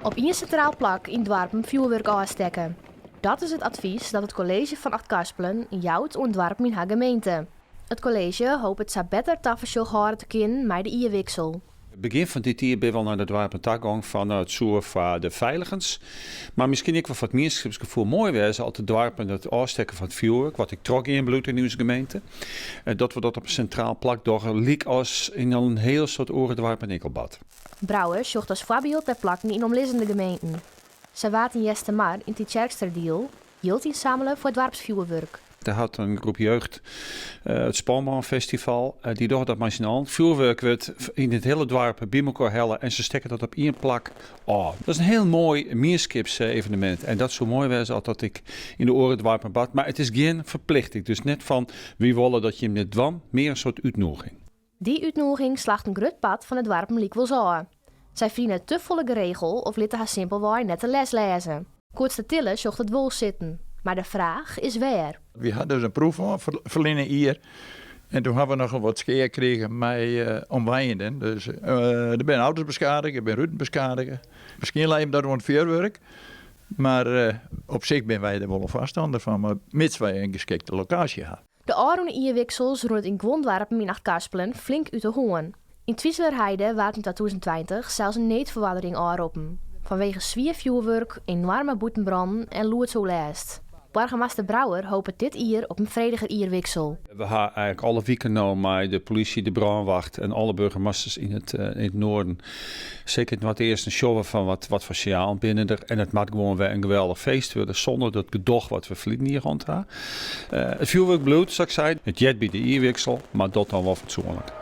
Op ien sintraal plak yn doarpen fjoerwurk ôfstekke. Dat is it advys dat it kolleezje fan Achtkarspelen jout oan doarpen yn har gemeente. It kolleezje hopet sa better tafersjoch hâlde te kinnen mei de jierwiksel. Begjin fan dit jier binne we al nei de doarpen ta gong fan no, it soe foar de feiligens, mar miskien ek wol foar it mienskipsgefoel moai wêze as de doarpen it ôfstekken fan it fjoerwurk, wat ek trochgean bliuwt yn ús gemeente, dat we dat op in sintraal plak dogge, lykas yn al in hiel soad oare doarpen ek al bart. Brouwer sjocht as foarbyld nei plakken yn omlizzende gemeenten. Sa waard yn Eastermar yn Tytsjerksteradiel jild ynsammele foar doarpsfjoerwurk. Der hat in groep jeugd it Spoonbânfestival. Dy dogge dat mei syn allen. Fjoerwurk wurdt yn it hiele doarp by mekoar helle en se stekke dat op ien plak ôf. Dat is in hiel moai mienskipsevenemint en dat soe moai wêze as dat ek yn de oare doarpen bart. Mar it is gjin ferplichting, dus net fan wy wolle dat jim dit dwaan, mear in soart útnûging. Dy útnûging slacht in grut part fan de doarpen lykwols ôf. Sy fine it te folle geregel of litte har simpelwei net de les lêze. Koatstertille sjocht it wol sitten, mar de fraach is wêr. Wy ha dus in proef hân ferline jier en doe ha we nochal wat skea krigen mei omwenjenden. Dus der binne auto's beskadige, der binne ruten beskadige. Miskien leit him dat oan it fjurwurk, mar op sich binne wy der wol in foarstanner fan, mar mits wy in geskikte lokaasje ha. De ôfrûne jierwiksels rûn it yn guon doarpen yn Achtkarspelen flink út de hân. Yn Twizelerheide waard yn 2020 sels in needferoardering ôfroppen, fanwege swier fjoerwurk, enoarme bûtenbrannen en lûdsoerlêst. Boargemaster Brouwer hopet dit jier op in frediger jierwiksel. We ha eigentlik alle wiken no mei de polysje, de brânwacht en alle burgemasters yn it noarden, seker yn it noardeasten, sjogge we fan wat foar sinjalen binne der. En it moat gewoan wer in geweldich feest wurde sûnder dat gedoch wat we ferline jier hân ha. It fjoerwurk bliuwt, sa't ik sei. It heart by de jierwiksel, mar docht dan wol fatsoenlik.